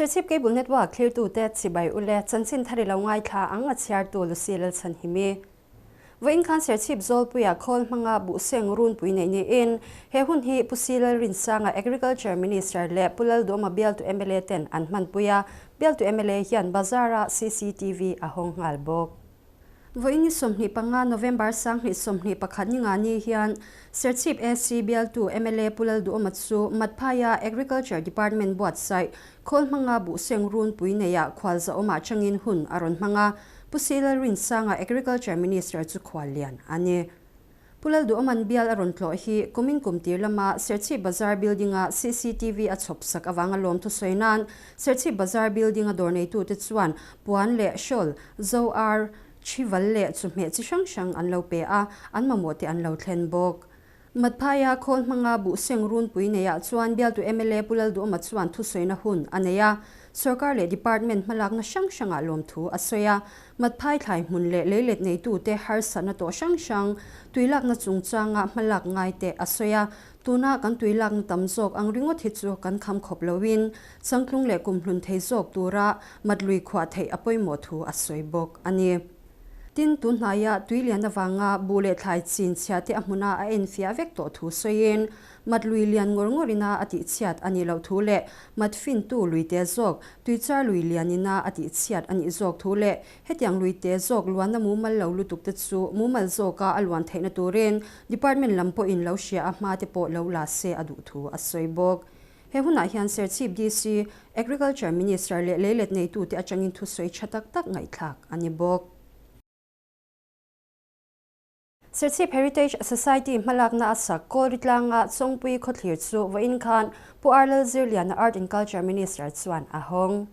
Serchhip Cable Network thlirtute chibai ule chanchin thar i lo ngaithla ang a chhiartu Lucy Lalchhanhimi. Vawiin khan Serchhip Zawlpuia khawl hmanga buhseng runpui neih niin he hun hi Pu Si Lalrinsanga Agriculture Minister leh Pu Lalduhawma bialtu mla ten an hmanpui a, bialtu mla hian bazar-ah cctv a hawng nghal bawk. Vawiin ni 25 November 2021 ni nga ni hian Serchhip AC bialtu mla Pu Lalduhawma chu Matphaia Agriculture Department buatsaih khawl hmanga buhseng runpui neiah khualzahawmah changin hun a rawn hmang a, Pu Si Lalrinsanga Agriculture Minister chu khuallian a ni. Pu Lalduhawma'n bial a rawn tlawh hi kumin kum tir lama Serchhip Bazar Building-a cctv a chhawp sak avanga lawmthu sawi nan Serchhip Bazar Building-a dawr neitute chuan puan leh shawl, zo ar, thival leh chawhmeh chi hrang hrang an lo pe a, an mamawh te an lo thlen bawk. Matphaia khawl hmanga buhseng runpui neiah chuan bialtu mla Pu Lalduhawma chuan thusawina hun a nei a, Sorkar leh department hmalakna hrang hrangah lawmthu a sawi a. Matphai thlai hmun leh leilet neitute harsatna tawh hrang hrang, tuilakna chungchanga hmalak ngai te a sawi a. Tuna kan tuilakna tam zawk ang ringawt hi chu kan kham khawp loin changtlung leh kumhlun thei zawk tura matlui khuah theih a pawimawh thu a sawi bawk a ni. Tin, tun hnaia tui lian avanga buh leh thlai chin chhia te a hmuna a enfiah vek tawh thu sawiin, Mat lui lian ngawr ngawr ina a tih chhiat a nih loh thu leh mat fintu lui te zawk, tuichar lui lian ina a tih chhiat a nih zawk thu leh hetiang lui te zawk luanna mumal lo lutuk te chu mumal zawka a luan theihna turin Department lam pawhin lo hria a hma te pawh lo la se a duh thu a sawi bawk. He hunah hian Serchhip DC, Agriculture Minister leh leilet neitute atangin thusawi tha tak tak ngaihthlak a ni bawk. Serchhip Heritage Society hmalakna a sak Kawlri tlanga Chawngpui khawthlir chu vawiin khan Pu Arlal Zirliana Art and Culture Minister chuan a hawng.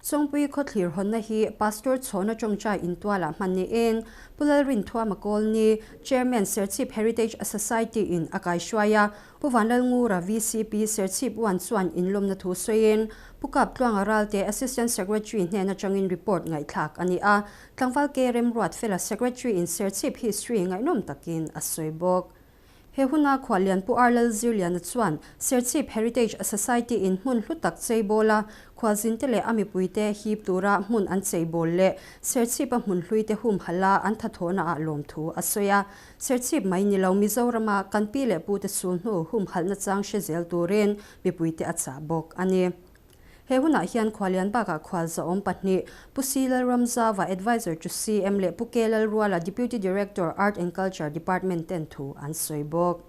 Chawngpui khawthlir hawnna hi Pastor Chhawna tawngtai intualah hman niin Pu Lalrinthuama Kawlni, Chairman Serchhip Heritage Society in a kaihruai a, Pu Vanlalngura VCP Serchhip One chuan inlawmna thu sawiin Pu Kaptluanga Ralte Assistant Secretary hnen atangin report ngaihthlak a ni a, Tlangval K. Remruatfela Secretary in Serchhip History ngaihnawm takin a sawi bawk. He huna Khuallian Pu R. Lalzirliana chuan Serchhip Heritage Society in hmun hlu tak cheibawl a, khualzinte leh a mipuite hip tura hmun an cheibawl leh Serchhip-a hmun hluite humhalh a an thathawhna ah lawmthu a sawi a. Serchhip mai ni lo Mizorama kan pi leh pute sulhnu humhalhna chang hre zel turin mipuite a chah bawk a ni. He hunah hian Khualian bakah khualzahawm pahnih, Pu Si Lalramzava, Adviser to CM leh Pu K Lalruala, Deputy Director, Art and Culture Department ten thu an sawi bawk.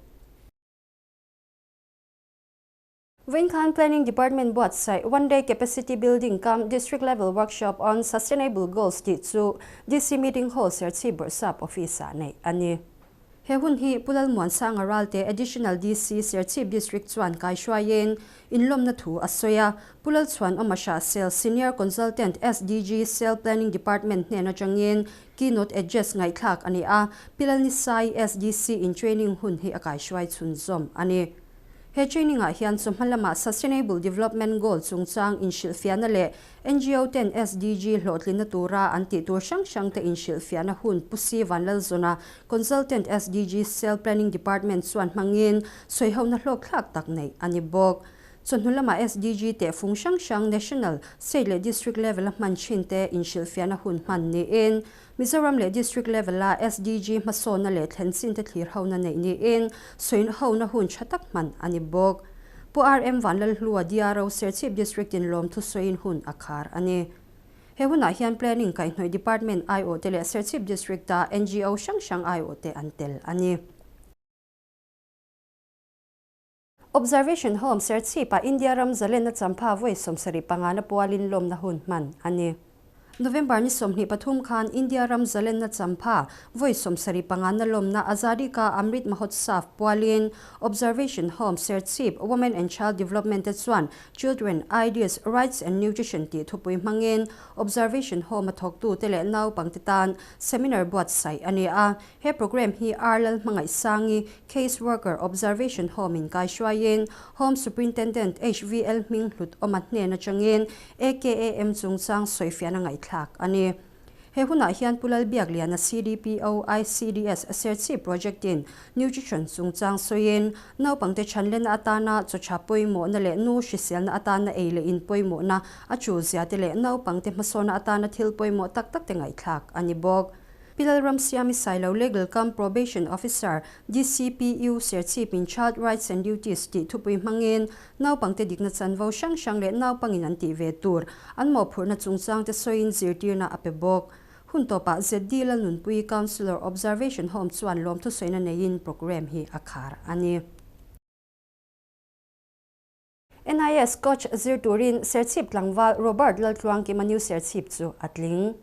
Vawiin khan Planning Department buatsaih One Day Capacity Building cum District Level Workshop on Sustainable Goals tih chu DC Meeting Hall Serchhip Bawrhsap Office-ah neih a ni. He hun hi Pu Lalmuansanga Ralte Additional DC Serchhip District chuan kaihruaiin inlawmna thu a sawi a. Pu Lalchhuanawma Hrahsel Senior Consultant SDG Cell Planning Department hnen atangin Keynote Address ngaihthlak a ni a. Pi Lalnisai SDC in training hun hi a kaihruai chhunzawm a ni. He training ah hian chawhma lamah Sustainable Development Goal chungchang inhrilhfiahna leh NGO ten SDG hlawhtlinna tura an tih tur hrang hrang te inhrilhfiahna hun Pu Si Vanlalzawna, Consultant SDG Cell Planning Department chuan hmangin sawihona hlawkthlak tak neih a ni bawk. Chawhnu lamah SDG tehfung hrang hrang National, State leh District level a hman thin te inhrilhfiahna hun hman niin Mizoram leh District level a SDG hmasawnna leh thlen chin te thlir hona neih niin sawihona hun tha tak hman a ni bawk. Pu RM Vanlalhlua DRO Serchhip District in lawmthu sawiin hun a khar a ni. He hunah hian Planning Kaihhnawih Department aiawhte leh Serchhip District a NGO hrang hrang aiawhte an tel a ni. Observation Home Serchhip-ah India ram zalenna champha vawi 75 na pualin lawmna hun hman a ni. November ni 23 khan India ram zalenna champha vawi 75 na lawmna Azadi Ka Amrit Mahotsav pualin Observation Home Serchhip Women and Child Development te chuan Children, Ideas, Rights and Nutrition tih thupui hmangin Observation Home a thawktute leh naupangte tan seminar buatsaih a ni a. He programme hi R Lalhmangaihsangi, Case Worker, Observation Home in kaihruaiin Home Superintendent HVL Hminghlut awma hnen atangin AKAM chungchang sawifiahna ngaihthlak a ni. He hunah hian Pu Lalbiakliana CDPO ICDS Serchhip Project in Nutrition chungchang sawiin naupangte chhanlenna atana chaw tha pawimawhna leh nu hriselna atana ei leh in pawimawhna a tul zia te leh naupangte hmasawnna atana thil pawimawh tak tak te ngaihthlak a ni bawk. Pi Lalramsiami Sailo Legal cum Probation Officer, DCPU, Serchhip in Child Rights and Duties tih thupui hmangin naupangte dikna chanvo hrang hrang leh naupangin an tih ve tur an mawhphurhna chungchang te sawiin zirtirna a pe bawk. Hun tawpah ZD Lalnunpui Councillor Observation Home chuan lawmthu sawina neiin programme hi a khar a ni. NIS coach zir turin Serchhip tlangval Robert Laltluangkima New Serchhip chu a tling.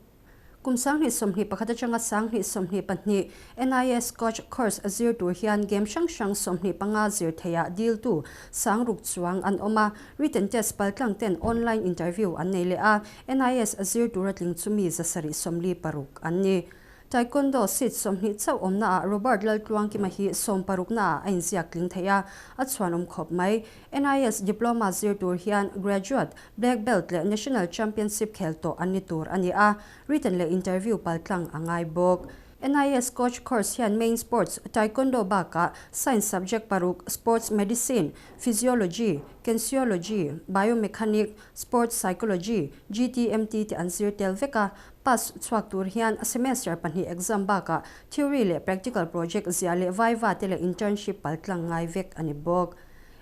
Kum 2021 atanga 2022 NIS coach course zir tur hian game hrang hrang 25 zir theiha diltu sangruk chuang an awm a, written test paltlang ten online interview an nei leh a, NIS zir tura tling chu mi 746 an ni. Taekwondo seat 20 chauh awmnaah Robert Laltluangkima hi sawmparuknaah a inziak tling thei a, a chhuanawm khawp mai. NIS Diploma zir tur hian Graduate, Black Belt leh National Championship khel tawh an ni tur a ni a, written leh interview paltlang a ngai bawk. NIS Coach Course hian Main Sports, Taekwondo bakah Science subject paruk, Sports Medicine, Physiology, Kinesiology, Biomechanic, Sports Psychology, GTMT te an zir tel vek a, Pass chhuak tur hian semester pahnih exam bakah theory leh practical project ziah leh viva te leh internship paltlang ngai vek a ni bawk.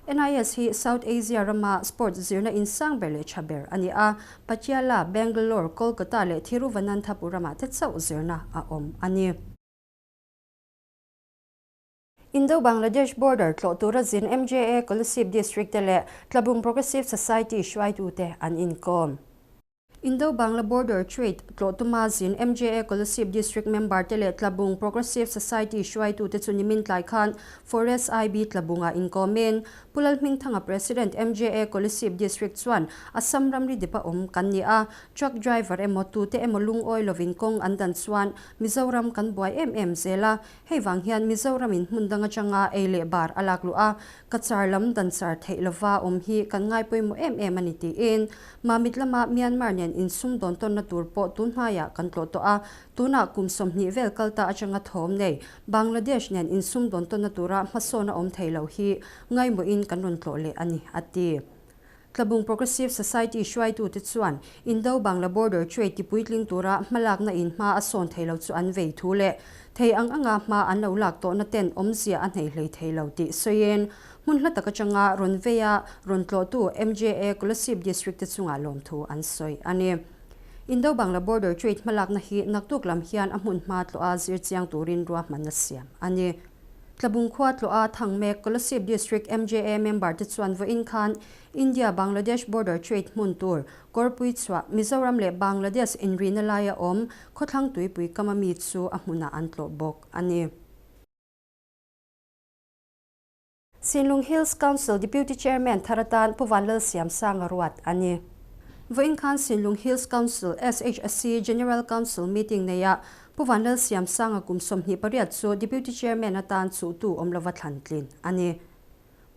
NIS hi South Asia rama sports zirna insang ber leh tha ber a ni a, Patiala, Bangalore, Kolkata leh Thiruvananthapuram-ah te chauh zirna a awm a ni. Indo-Bangladesh border tlawh tura zin MJA Kolasib District te leh Tlabung Progressive Society hruaitute an inkawm. Indo-Bangla Border Trade tlawh tuma zin MJA Kolasib District member te leh Tlabung Progressive Society hruaitute chu nimin tlai khan Forest IB Tlabungah inkawmin Pu Lalhmingthanga President MJA Kolasib District chuan Assam ramri dip a awm kan ni a, truck driver emaw tute emaw lungawi lovin kawng an dan chuan Mizoram kan buai em em zel a, hei vang hian Mizoramin hmun dang atanga ei leh bar a lak luh a, Cachar lam dan char theih lova awm hi kan ngai pawimawh em em a ni tiin Mamit lama Myanmar nen insum dawn tawnna tur pawh tun hmaiah kan tlawh tawh a, tunah kum 20 vel kal ta atanga thawm nei Bangladesh nen insum dawn tawnna tura hmasawn a awm thei lo hi ngaimawhin kan rawn tlawh leh a ni, a ti. Tlabung Progressive Society hruaitute chuan Indo-Bangla Border Trade tipuitling tura hmalakna in hma a sawn thei lo chu an vei thu leh thei ang anga hma an lo lak tawhna ten awmzia a hneih hlei thei lo tih sawiin Hmun hla tak atanga rawn veia rawn tlawhtu MJA Kolasib District te chungah lawmthu an sawi a ni. Indo-Bangla Border Trade hmalakna hi naktuk lam hian a hmun hma tlawha zir chiang turin ruahmanna siam a ni. Tlabung khua tlawha thang mek Kolasib District MJA member te chuan vawiin khan India-Bangladesh Border Trade hmun tur Kawrpui chhuah Mizoram leh Bangladesh inrihna laia awm khawthlang tuipui kama mi chu a hmunah an tlawh bawk a ni. Sinlung Hills Council Deputy Chairman thar atan Pu Vanlalsiamsanga ruat a ni. Vawiin khan Sinlung Hills Council, SHC, General Council meeting neiah Pu Vanlalsiamsanga kum 28 chu Deputy Chairman atan chuhtu awm lova thlan tlin a ni.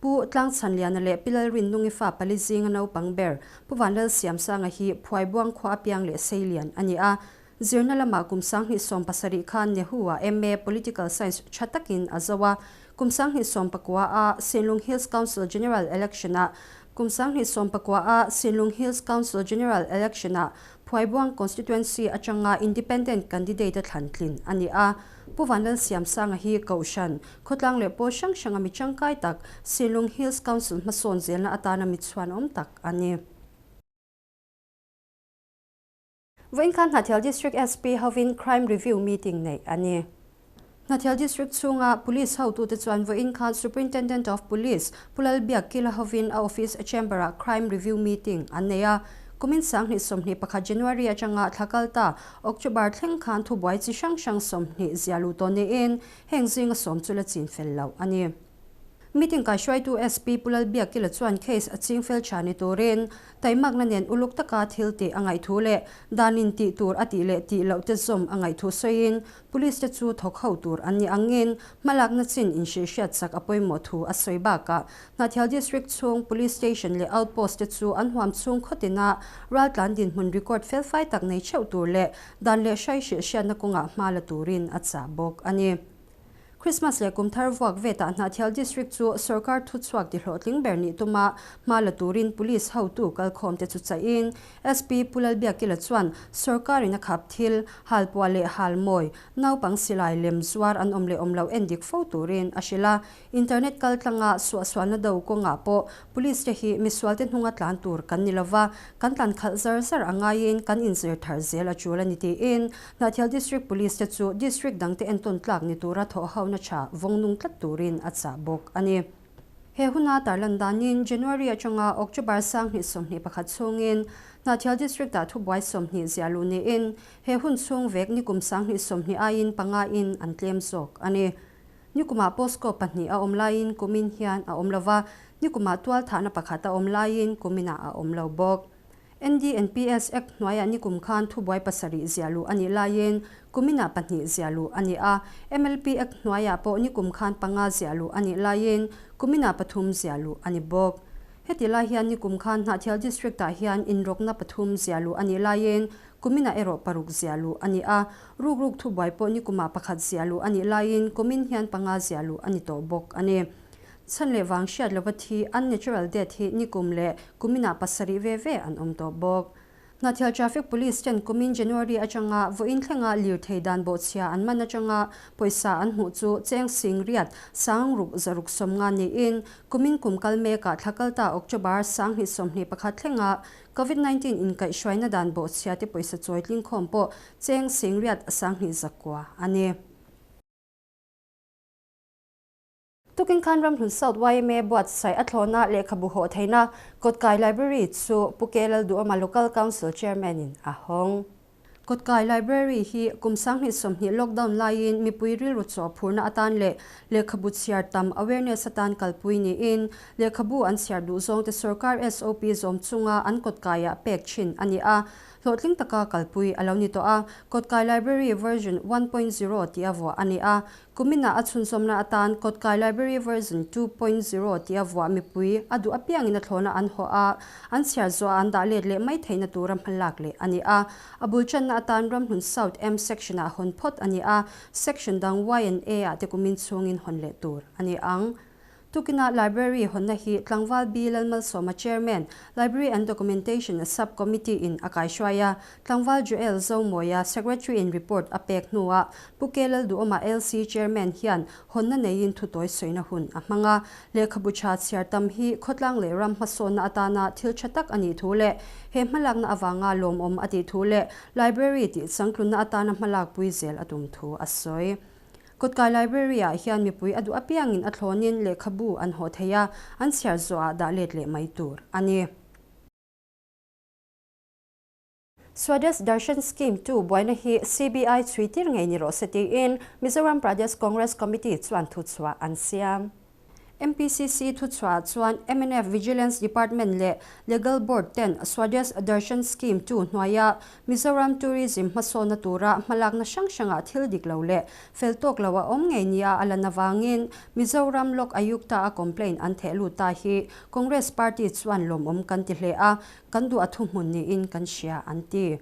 Pu Tlangchhanliana leh Pi Lalrinnungi fa pali zinga naupang ber Pu Vanlalsiamsanga hi Phuaibuang khua apiang leh seilian a ni a. Zirna lamah kum 2017 khan Nehu-ah MA Political Science tha takin a zo a, kum 2019-a Sinlung Hills Council General Election-ah Kum 2019-a Sinlung Hills Council General Election-ah Phuaibuang Constituency atanga Independent Candidate a thlan tlin a ni a. Pu Vanlalsiamsanga hi Kohhran, khawtlang leh pawl hrang hranga mi tangkai tak, Sinlung Hills Council hmasawn zelna atana mi chhuanawm tak a ni. Vawiin khan Hnahthial District SP hovin Crime Review Meeting neih a ni. Hnahthial District chhunga Police hotute chuan vawiin khan Superintendent of Police Pu Lalbiakkila hovin a office chamber-ah Crime Review Meeting an nei a. Kumin 2021 January atanga thla kal ta October thleng khan thubuai chi hrang hrang 20 zia luh tawh niin heng zinga sawm chu la chin fel loh a ni. Meeting kaihruaitu SP Pu Lalbiakila chuan case a ching fel tha ni turin taimakna nen uluk taka thil tih a ngaih thu leh danin tih tur a tih leh tih loh te zawm a ngaih thu sawiin Police te chu thawk ho tur an nih angin hmalakna chin inhrilhhriat chak a pawimawh thu a sawi bakah Hnahthial District chhung Police Station leh Outpost te chu an huam chhung khawtina raltlan dinhmun record felfai tak nei theuh tur leh dan leh hrai hrilhhriatna kawngah hma la turin a chah bawk a ni. Christmas leh kum thar vuak vetah Hnahthial District chu sorkar thuchhuak tihlawhtling ber nih tuma hma la turin Police hotu kalkhawmte chu chahin SP Pu Lalbiakila chuan sorkarin a khap thil, halpuah leh halmawi, naupang silai lem zuar an awm leh awm loh en dik fo turin a hrilh a. Internet kaltlanga suahsualna do kawngah pawh Police te hi misualte hnunga tlan tur kan ni lova, kan tlan khalh zar zar a ngaiin kan inzir thar zel a tul a ni tiin Hnahthial District Police te chu District dangte entawn tlak ni tura thawhhona tha vawng nung tlat turin a chah bawk a ni. He huna tarlan danin January atanga October 2021 chhungin Hnahthial District-ah thubuai 20 ziah luh niin he hun chhung vek nikum 2020 aiin panga in an tlem zawk a ni. Nikumah POSCO pahnih a awm laiin kumin hian a awm lova, nikumah tualthahna pakhat a awm laiin kuminah a awm lo bawk. NDNPS Act hnuaiah nikum khan thubuai pasarih ziah luh a nih laiin kuminah pahnih ziah luh a ni a, MLP Act hnuaiah pawh nikum khan panga ziah luh a nih laiin kuminah pathum ziah luh a ni bawk. Heti lai hian nikum khan Hnahthial District-ah hian inrawkna pathum ziah luh a nih laiin kuminah erawh paruk ziah luh a ni a, rukruk thubuai pawh nikumah pakhat ziah luh a nih laiin kumin hian panga ziah luh a ni tawh bawk a ni. Chhan leh vang hriat lova thi unnatural death hi nikum leh kuminah pasarih ve ve an awm tawh bawk. Hnahthial Traffic Police ten kumin January atanga vawiin thlenga lirthei dan bawhchhia an man atanga pawisa an hmuh chu cheng sing riat sang ruk zaruk sawmnga niin kumin kum kal mekah thla kalta October 2021 thlenga Covid 19 inkaihhruaina dan bawhchhia te pawisa chawi tlingkhawm pawh cheng sing riat 20 zakua a ni. Tukin khan Ramhlun South yma buatsaih a thlawna lehkhabu hawh theihna Kawtkai Library chu Pu Ke Lalduhawma Local Council Chairman in a hawng. Kawtkai Library hi kum 2020 lockdown laiin mipui rilru chaw phurna atan leh lehkhabu chhiar tam awareness atan kalpui niin lehkhabu an chhiar duh zawngte sorkar SOP zawm chunga an kawtkaiah pek thin a ni a. Hlawhtling taka kalpui a lo ni tawh a, Kawtkai Library version 1.0 tia vuah a ni a. Kuminah a chhunzawmna atan Kawtkai Library version 2.0 tia vuah mipui a duh apiangin a thlawna an haw a, an chhiar zuah an dah let leh mai theihna tura hmalak leh a ni a. A bul channa atan Ramhlun South M section-ah hawn phawt a ni a, section dang Y and A-ah te kumin chhungin hawn leh tur a ni ang. Tukina Library hawnna hi Tlangval B. Lalmalsawma Chairman, Library and Documentation Sub Committee in a kaihruai a, Tlangval Joel Zomawia Secretary in report a pek hnuah Pu K. Lalduhawma LC Chairman hian hawnna neiin thutawi sawina hun a hmang a. Lehkhabu tha chhiar tam hi khawtlang leh ram hmasawnna atana thil tha tak a nih thu leh he hmalakna avanga lawmawm a tih thu leh Library tih changtlunna atana hmalakpui zel a tum thu a sawi. Kawtkai Library-ah hian mipui a duh apiangin a thlawnin lehkhabu an hawh thei a, an chhiar zawhah dah let leh mai tur a ni. Swadesh Darshan Scheme 2 buaina hi CBI chhui tir ngei ni rawh se tiin Mizoram Pradesh Congress Committee chuan thuchhuah an siam. MPCC thuchhuah chuan mnf Vigilance Department leh Legal Board ten Swadesh Darshan Scheme 2 hnuaia Mizoram Tourism hmasawnna tura hmalakna hrang hrangah thil dik lo leh fel tawk lo a awm ngei nia a lan avangin Mizoram Lok Ayukta a complaint an theh lut ta hi Congress Party chuan lawmawm kan ti hle a, kan duh a thuhmun niin kan hria an ti.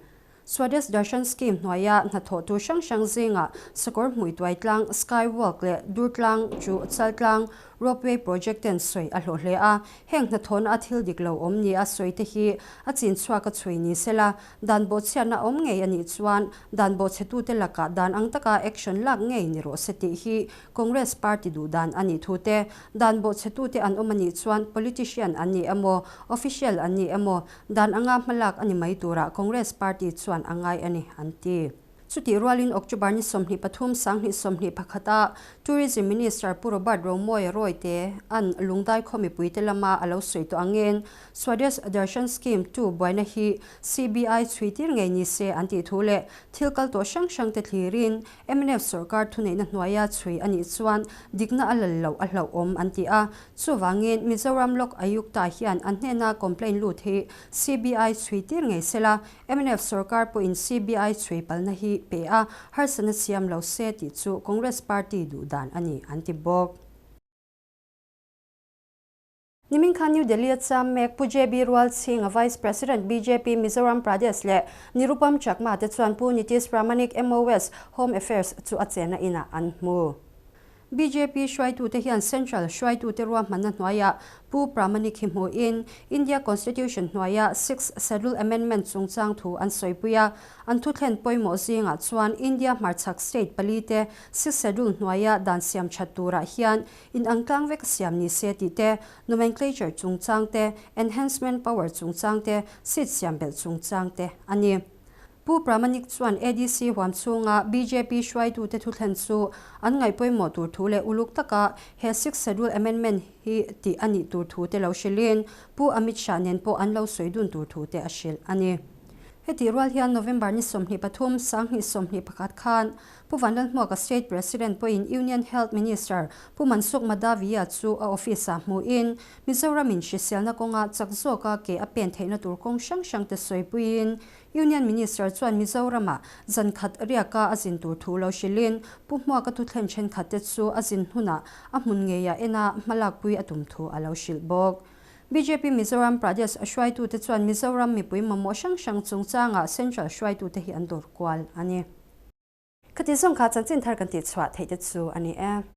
Swadesh Darshan Scheme hnuaia hnathawh tur hrang hrang zingah sakawr hmui tuai tlang, Sky Walk leh dur tlang chu chal tlang, Ropeway project ten sawi a hlawh hle a. Heng hnathawhna a thil dik lo awm nia sawi te hi a chin chhuak a chhui ni sela, dan bawhchhiatna awm ngei a nih chuan dan bawhchhetute lakah dan ang taka action lak ngei ni rawh se tih hi Congress party duh dan a nih thu te, dan bawhchhetute an awm a nih chuan politician an ni emaw, official an ni emaw, Dan anga hmalak a ni mai turah Congress party chuan a ngai a ni, an ti. Chutih rualin October ni 23 21 a Tourism Minister Pu Robert Romawia Rawite an Lungdai khaw mipuite lama a lo sawi tawh angin Swadesh Darshan Scheme ii buaina hi CBI chhui tir ngei ni se an tih thu leh thil kal tawh hrang hrang te thlirin mnf sorkar thuneihna hnuaia chhui a nih chuan dikna a lal loh a hlauhawm an ti a. Chuvangin Mizoram Lok Ayukta hian an hnena complaint lut hi CBI chhui tir ngei sela Mnf sorkar pawhin CBI chhui palna hi pe a, harsatna siam lo se tih chu Congress party duh dan a ni, an ti bawk. Nimin khan New Delhi-a cham mek Pu JB Rualchhinga Vice President bjp Mizoram Pradesh leh Nirupam Chakma te chuan Pu Nitish Pramanik MOS Home Affairs chu a chenna inah an hmu. Bjp hruaitute hian Central hruaitute ruahmanna hnuaiah Pu Pramanik hi hmuhin India Constitution hnuaia Sixth Schedule Amendment chungchang thu an sawipui a. An thuthlen pawimawh zingah chuan India hmarchhak state palite Sixth Schedule hnuaia dan siam that turah hian inang tlang vek siam ni se tih te, nomenclature chungchang te, enhancement power chungchang te, seat siam belh chungchang te a ni. Pu Pramanik chuan ADC huam chhunga bjp hruaitute thuthlen chu an ngaih pawimawh tur thu leh uluk taka he Sixth Schedule Amendment hi tih a nih tur thu te lo hrilhin Pu Amit Shah nen pawh an lo sawi dun tur thu te a hrilh a ni. Hetih rual hian November ni 23, 2021 khan Pu Vanlalhmuaka State President pawhin Union Health Minister Pu Mansukh Mandaviya chu a office-ah hmuhin Mizoramin hriselna kawnga chak zawka ke a pen theihna tur kawng hrang hrangte sawipuiin Union Minister chuan Mizoramah zan khat riaka a zin tur thu lo hrilhin Pu Hmuaka thuthlen thenkhatte chu a zin hunah a hmun ngeiah ena hmalakpui a tum thu a lo hrilh bawk. Bjp Mizoram Pradesh hruaitute chuan Mizoram mipui mamawh hrang hrang chungchangah Central hruaitute hi an dawr kual a ni. Khati zawng kha chanchin thar kan tihchhuah theih te chu a ni e.